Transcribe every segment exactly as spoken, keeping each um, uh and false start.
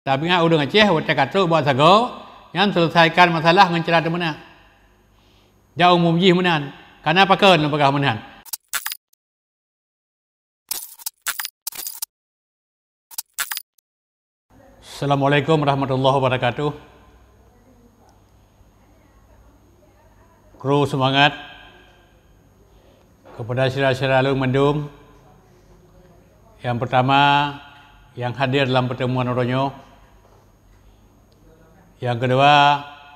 Tapi ingat ureuëng Aceh watée ka trok bak sagoe, nyan selesaikan masalah ngon cara teumeunak. Jak umum jih meunan, kana pakon lôn peugah meunan. Assalamualaikum warahmatullahi wabarakatuh. Kru seumangat kepada syedara-syedara lôn mandum. Nyang peurtama, nyang hadir dalam pertemuan uroe nyoe. Nyang keudua,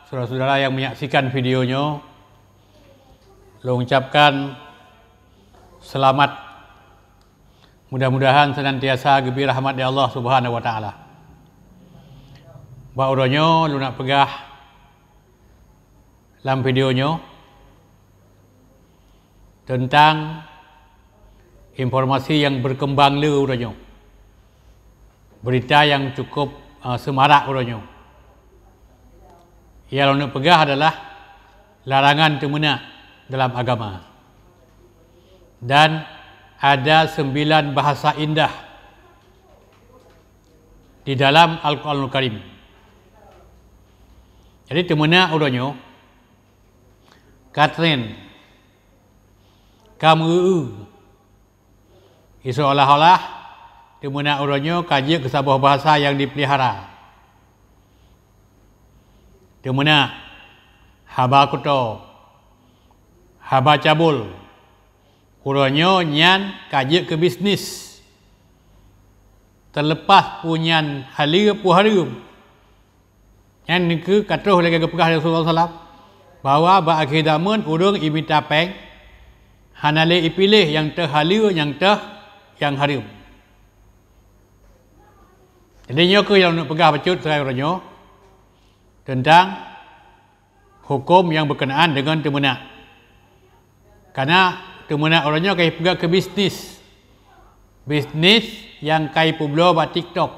syedara-syedara nyang menyaksikan video nyoe, lôn ucapkan selamat. Mudah-mudahan senantiasa geubri rahmat di Allah Subhanahu wa Taala. Bak uroe nyoe lôn nak peugah lam video nyoe teuntang informasi nyang berkembang le uroe nyoe. Berita nyang cukup, eh, seumarak uroe nyoe. Nyang lôn nak peugah adalah larangan teumeunak dalam agama. Dan ada sembilan bahasa indah di dalam Al-Quranul Karim. Jadi teumeunak uroe nyoe, ka tren, ka meu-eu, seolah-olah teumeunak uroe nyoe ka jeuet keu saboh bahasa nyang dipeulihara. Teumeunak, haba kuto, haba cabul, uroe nyoe nyan ka jeuet keu bisnis. Teuleupah peue nyan haleue peue hareuem. Nyan keuh ka troh lagée geupeugah lé Rasulullah sallam, bahwa bak akhé zaman ureuëng imita péng, hana lé ipiléh nyang teuh haleue, nyang teuh nyang hareuem. Jadi nyoe keuh nyang lôn peugah bacut seurai uroe nyoe teuntang huköm nyang beukeunaan deungon teumeunak. Kana teumeunak uroe nyoe ka jipeugah keu bisnis. Bisnis nyang ka jipeubloe bak TikTok.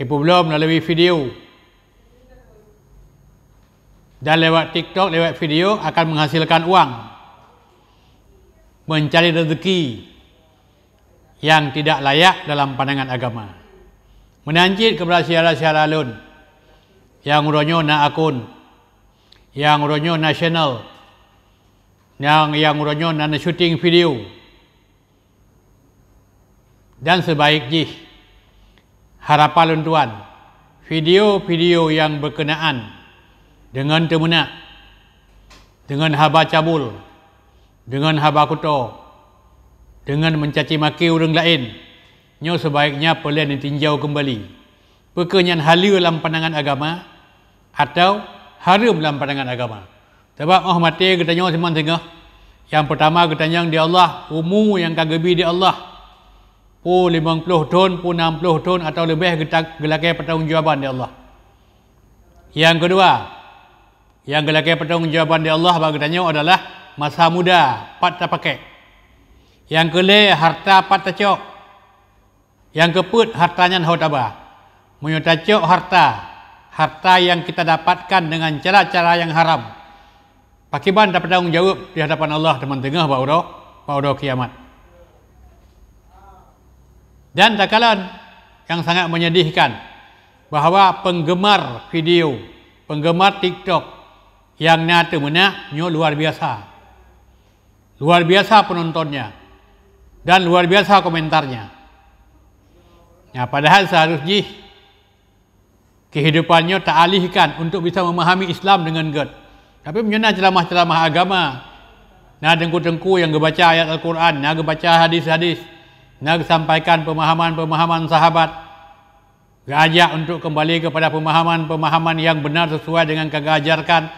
Jipeubloe meulalu video. Dan lewat TikTok, lewat video akan menghasilkan uang, mencari rezeki nyang tidak layak dalam pandangan agama. Meunan cit keubra syedara-syedara lôn nyang uroe nyoe na akun, nyang uroe nyoe na channel, nyang, nyang uroe nyoe na syuting video. Dan sebaik jih, harapan lôn tuan, video-video nyang beukeunaan deungon teumeunak, deungon haba cabul, deungon haba kuto, deungon mencaci maki ureuëng laén, nyoe sebaiknya peureulée neutinjau keumbali. Peu kheueh nyan haleue lam pandangan agama atawa hareuem lam pandangan agama? Sabab óh maté geutanyoe siman singoh, nyang peurtama geutanyong di Allah, umu nyang ka geubri di Allah, peu limong ploh thon, peu nam ploh thon atawa leubeh geuta-, geulakée peurtanggung jawaban di Allah. Nyang keudua, nyang geulakée peurtanggung jawaban di Allah bak geutanyoe adalah masa muda pat tapakék. Nyang keulhée, harta pat tacok. Nyang keupeuet, harta nyan ho taba. Meunyoe tacok harta, harta nyang kita dapatkan dengan cara-cara nyang haram, pakiban tapeutanggung jaweueb di hadapan Allah teuma teungoh bak uroe, bak uroe kiamat. Dan takalon nyang sangat menyedihkan bahwa penggemar video, penggemar TikTok nyang na teumeunak nyoe luar biasa. Luar biasa penontonnya dan luar biasa komentarnya. Nah, padahal seharus jih kehidupan nyoe taalihkan untuk bisa memahami Islam dengan gét. Tapi meunyoe na ceramah-ceramah agama, na teungku-teungku nyang geubaca ayat Al-Quran, na geubaca hadis-hadis, na geusampaikan pemahaman-pemahaman sahabat, geuajak untuk kembali kepada pemahaman-pemahaman yang benar sesuai dengan ka geuajarkan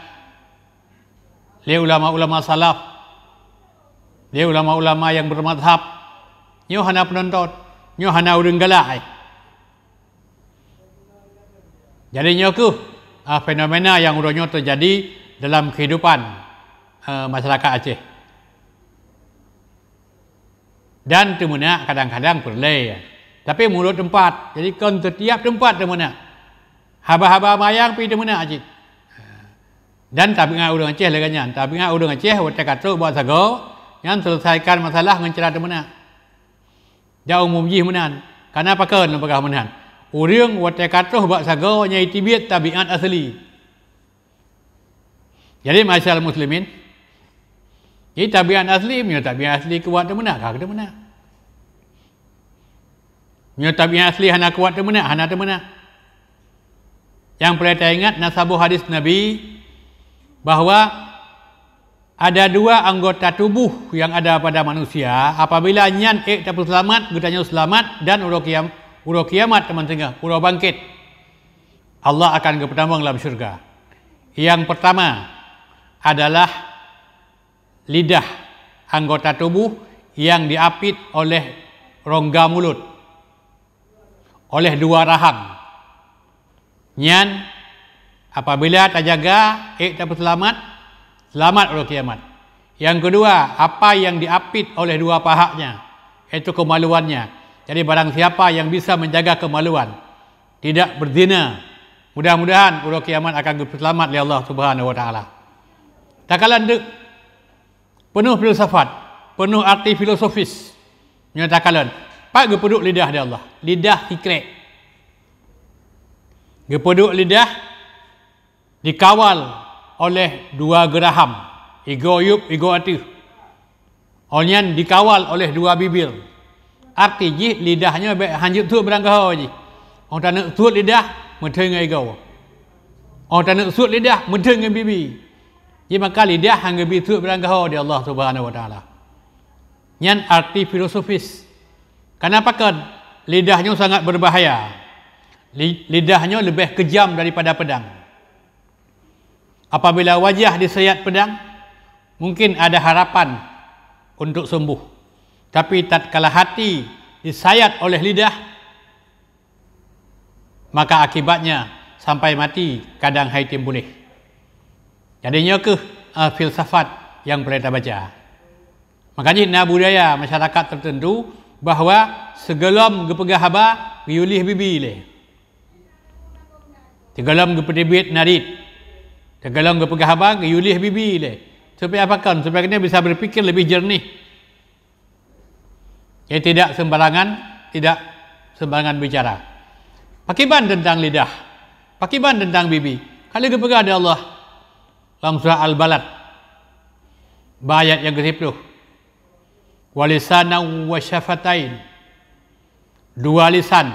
lé ulama-ulama salaf, lé ulama-ulama nyang bermazhab, nyoe hana penonton, nyoe hana ureuëng galak, eh. Jadi nyoe keuh, ah, fenomena nyang uroe nyoe teujadi dalam kehidupan, eh, masyarakat Aceh. Dan teumeunak kadang-kadang peureulée, tapi meunurot teumpat. Jadi kon setiap teumpat teumeunak. Haba-haba mayang pi teumeunak cit. Dan tabi ingat ureuëng Aceh lagée nyan. Tabi ingat ureuëng Aceh watée ka trok bak sagoe, nyan selesaikan masalah ngon cara teumeunak. Jak umum jih meunan. Kana pakon lôn peugah meunan. Ureuëng watée ka troh bak sagoe nyang jiteubiet tabiat asli. Jadi, masyaallah muslimin, jadi tabiat asli, meunyoe tabiat asli kuat teumeunak, ka teumeunak. Meunyoe tabiat asli hana kuat teumeunak, hana teumeunak. Nyang peureulée taingat na saboh hadis Nabi bahwa ada dua anggota tubuh yang ada pada manusia, apabila nyan ék tapeuseulamat, geutanyoe seulamat, dan uroe kiam-, uroe kiamat teuma singoh, uroe bangkét, Allah akan geupeutamong lam syeuruga. Yang pertama adalah lidah, anggota tubuh yang diapit oleh rongga mulut, oleh dua rahang. Nyan, apabila tajaga, ék tapeuseulamat, seulamat uroe kiamat. Yang kedua, apa yang diapit oleh dua pahaknya, yaitu kemaluannya. Jadi, barang siapa yang bisa menjaga kemaluan, tidak berzina, mudah-mudahan uroe kiamat akan geupeuseulamat lé Allah Subhanahu wa Taala. Takalon teuk, peunoh filsafat, peunoh arti filosofis. Nyoe takalon, pat geupeuduek lidah di Allah? Lidah sikrek. Geupeuduek lidah dikawal oleh dua geuraham, igoe yub, igoe ateueh. Óh nyan dikawal oleh dua bibir. Arti jih lidah nyoe bék hanjeuet sut beurangkaho jih. Óh taneuk sut lidah, meutheun ngon igoe. Óh taneuk sut lidah, meutheun ngon bibi. Jimaka lidah han geubi sut beurangkaho di Allah Subhanahu wa Taala. Nyan arti filosofis. Kareuna pakon? Lidah nyoe sangat berbahaya. Li-, lidah nyoe leubeh keujam daripada pedang. Apabila wajah disayat pedang, mungkin ada harapan untuk sembuh. Tapi tatkala hati disayat oleh lidah, maka akibatnya sampai mati kadang hai tem puléh. Jadi nyoe kheueh, eh, filsafat nyang peureulée tabaca. Makajih na budaya masyarakat tertentu bahwa sigohlom geupeugah haba geuyue lieh bibi lé. Sigohlom geupeuteubiet narit, sigohlom geupeugah haba geuyue lieh bibi lé. Supaya pakon? Supaya geutanyoe bisa berpikir lebih jernih. Jadi tidak sembarangan, tidak sembarangan bicara. Pakiban teuntang lidah? Pakiban teuntang bibi? Ka lheueh geupeugah lé Allah lam surah Al-Balad, bak ayat nyang keusiplôh, "Wa lisanan wa syafatain," dua lisan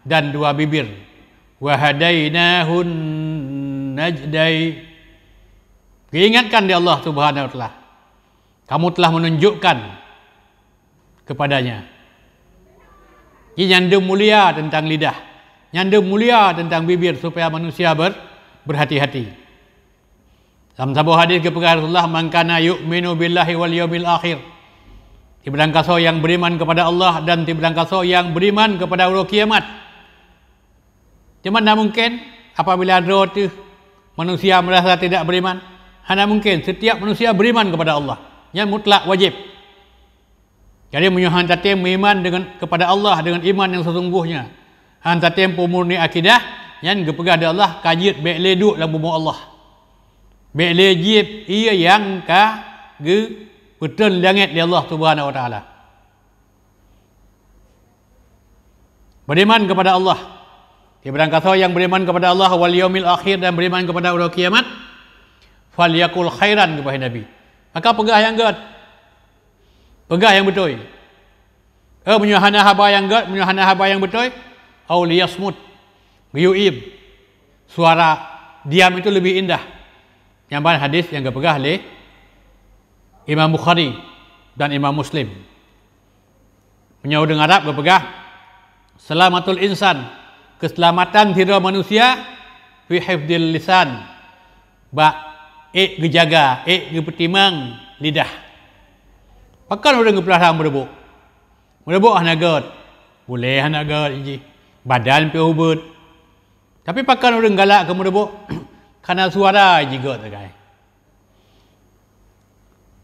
dan dua bibir, "wa hadainahun najdain." Geuingatkan lé Allah Subhanahu wa Taala, "Kamu telah menunjukkan kepadanya." Jadi nyan deuh mulia teuntang lidah, nyan deuh mulia teuntang bibir, supaya manusia ber-, berhati-hati. Lam saboh hadis geupeugah Rasulullah, "Man kana yu'minu billahi wal yaumil akhir." Sibarang kasoe nyang beriman kepada Allah dan sibarang kasoe nyang beriman kepada uroe kiamat. Cuma hana mungken apabila droe teuh manusia merasa tidak beriman. Hana mungken, setiap manusia beriman kepada Allah. Nyan mutlak wajib. Jadi, meunyoe han tatem meuiman deungon, kepada Allah deungon iman nyang sesungguhnya, han tatem peumurni akidah, nyan geupeugah lé Allah ka jeuet bék lé duek lam bumoe Allah. Bék lé jieb ié nyang ka geupeutrön langét lé Allah Subhanahu wa Taala. Beriman kepada Allah. Sibarang kasoe nyang beriman kepada Allah wal yaumil akhir dan beriman kepada uroe kiamat, "falyakul khairan," geupeugah Nabi. Maka peugah nyang gét. Peugah nyang beutôi. Eh, meunyoe hana haba nyang gét, meunyoe hana haba nyang beutôi, "au liyasmut," geuyue iem. Suara diam itu lebih indah. Nyan ban hadis nyang geupeugah lé Imam Bukhari dan Imam Muslim. Meunyoe ureuëng Arab geupeugah, "Salamatul insan," keuseulamatan sidroe manusia, "fi hifdzil lisan," bak ék geujaga, ék geupeutimang lidah. Pakon ureuëng geupeulahra meureubok? Meureubok hana gét, bulée hana gét jih, badan pih ubeuet. Tapi pakon ureuëng galak keu meureubok? Kareuna suara jih gét sagai.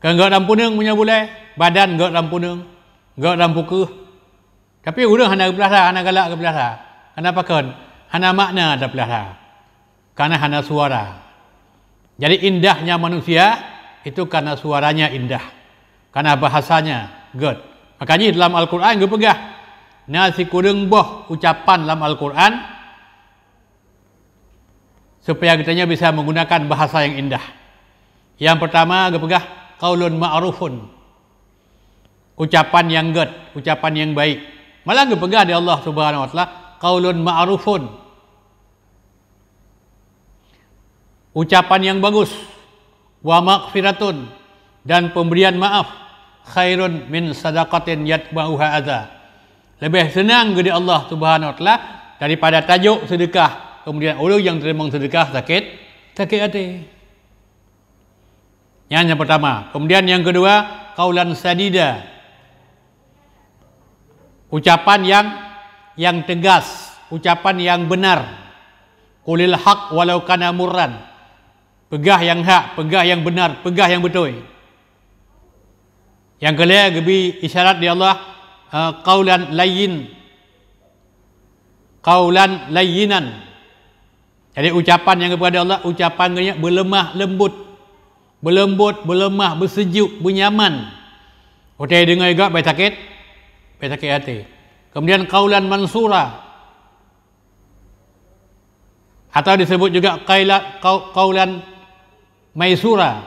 Kan gét lam puneung meunyoe bulée, badan gét lam puneung, gét lam pukeuh. Tapi ureuëng hana geupeulahra, hana galak geupeulahra. Kareuna pakon? Hana makna tapeulahra. Kareuna hana suara. Jadi, indahnya manusia itu kareuna suaranya indah. Kareuna bahasanya gét. Makajih dalam Al-Quran geupeugah, Na sikureueng boh ucapan lam Al-Quran supaya geutanyoe bisa menggunakan bahasa yang indah. Yang pertama geupeugah qaulun ma'rufun, ucapan yang gét, ucapan yang baik. Malah geupeugah di Allah Subhanahu wa Taala qaulun ma'rufun, ucapan yang bagus, wa maghfiratun, dan pemberian maaf, khairun min sadaqatin yatba'uha adza. Lebih senang geuh di Allah Subhanahu wa Taala daripada tajok seudeukah, kemudian ureuëng nyang teurimong seudeukah sakét, sakét até. Nyan nyang pertama. Kemudian nyang kedua, qaulan sadida. Ucapan yang, yang tegas, ucapan yang benar. Qulil haq walau kana murran. Peugah yang hak, peugah yang benar, peugah yang beutôi. Nyang keulhèe geubi isyarat di Allah, eh, qaulan layyin. Qaulan layyinan. Jadi ucapan nyang geupeugah di Allah, ucapan geuh nyan beuleumah leumbot. Beuleumah, beusejuk, beunyaman. Watèe deungoe geuh bèk sakét, bèk sakét até. Kemudian qaulan mansura. Atau disebut juga qaila-, qau-, qaulan maisura.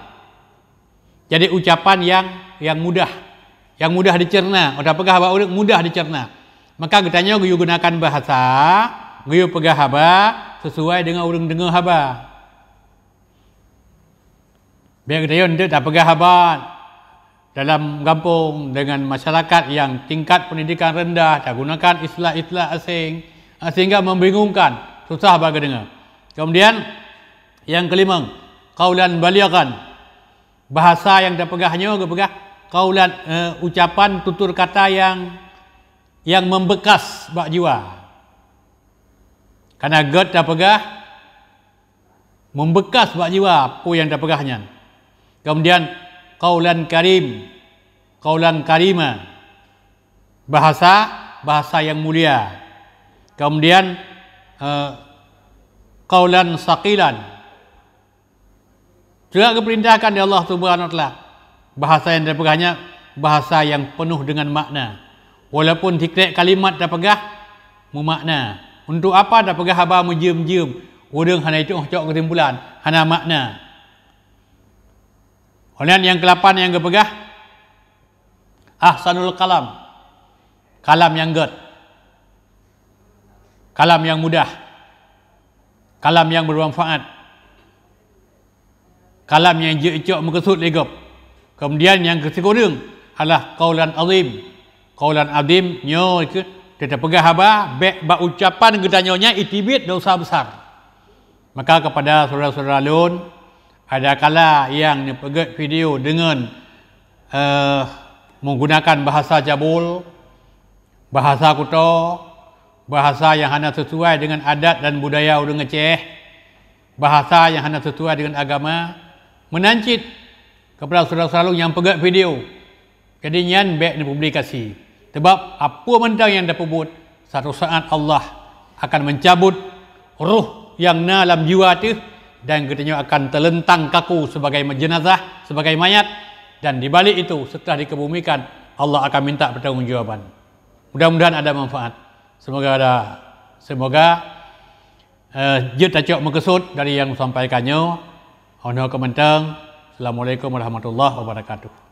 Jadi ucapan yang, yang mudah, yang mudah dicerna. Watèe peugah bak ureuëng mudah dicerna. Maka geutanyoe geuyue gunakan bahasa, geuyue peugah haba sesuai dengan ureuëng deungoe haba. Biar geutanyoe eunteuk tapeugah haba dalam gampông dengan masyarakat yang tingkat pendidikan rendah, tagunakan istilah-istilah asing, sehingga membingungkan, susah bak geudeungoe. Kemudian, nyang keulimong, qaulan balighan. Bahasa nyang tapeugah nyoe geupeugah qaulan, eh, ucapan tutur kata yang, yang membekas bak jiwa. Karena gét tapeugah, membekas bak jiwa peue nyang tapeugah nyan. Kemudian, qaulan karim, qaulan karima, bahasa, bahasa yang mulia. Kemudian, eh, qaulan saqilan. Juga geupeurintahkan di Allah Subhanahu wa Taala. Bahasa nyang tapeugah nyan bahasa yang penuh dengan makna. Walaupun sikrek kalimat tapeugah, meumakna. Untuk apa tapeugah haba meujeuem-jeuem, ureuëng hana jiteuoh cok keusimpulan, hana makna. Óh lheueh nyan nyang keulapan nyang geupeugah, ahsanul kalam, kalam nyang gét, kalam nyang mudah, kalam nyang bermanfaat. Kalam nyang jeuet icok meukeusut lé gob. Keumudian nyang keusikureueng adalah qaulan azim. Qaulan azim nyoe keuh teupeugah haba bék bak ucapan geutanyoe nyan iteubiet desya besar. Maka keupada syedara-syedara lôn, adakala nyang neupeugét video deungon, eh, meugunakan bahasa cabul, bahasa kuto, bahasa nyang hana sisuai deungon adat dan budaya ureuëng Aceh, bahasa nyang hana sisuai deungon agama, meunan cit keupada syedara-syedara lôn nyang peugét video. Jadi nyan bék neupublikasi. Sabab apeue mantong nyang tapeubuet, satu saat Allah akan mencabut roh nyang na lam jiwa teuh dan geutanyoe akan teuleuntang kaku sebagai jenazah, sebagai mayat, dan di balik itu setelah dikebumikan Allah akan minta pertanggungjawaban. Mudah-mudahan ada manfaat. Semoga ada, semoga, eh, jeuet tacok meukeusut dari nyang sampaikan nyoe. Óh noe keuh mantong. Assalamualaikum warahmatullahi wabarakatuh.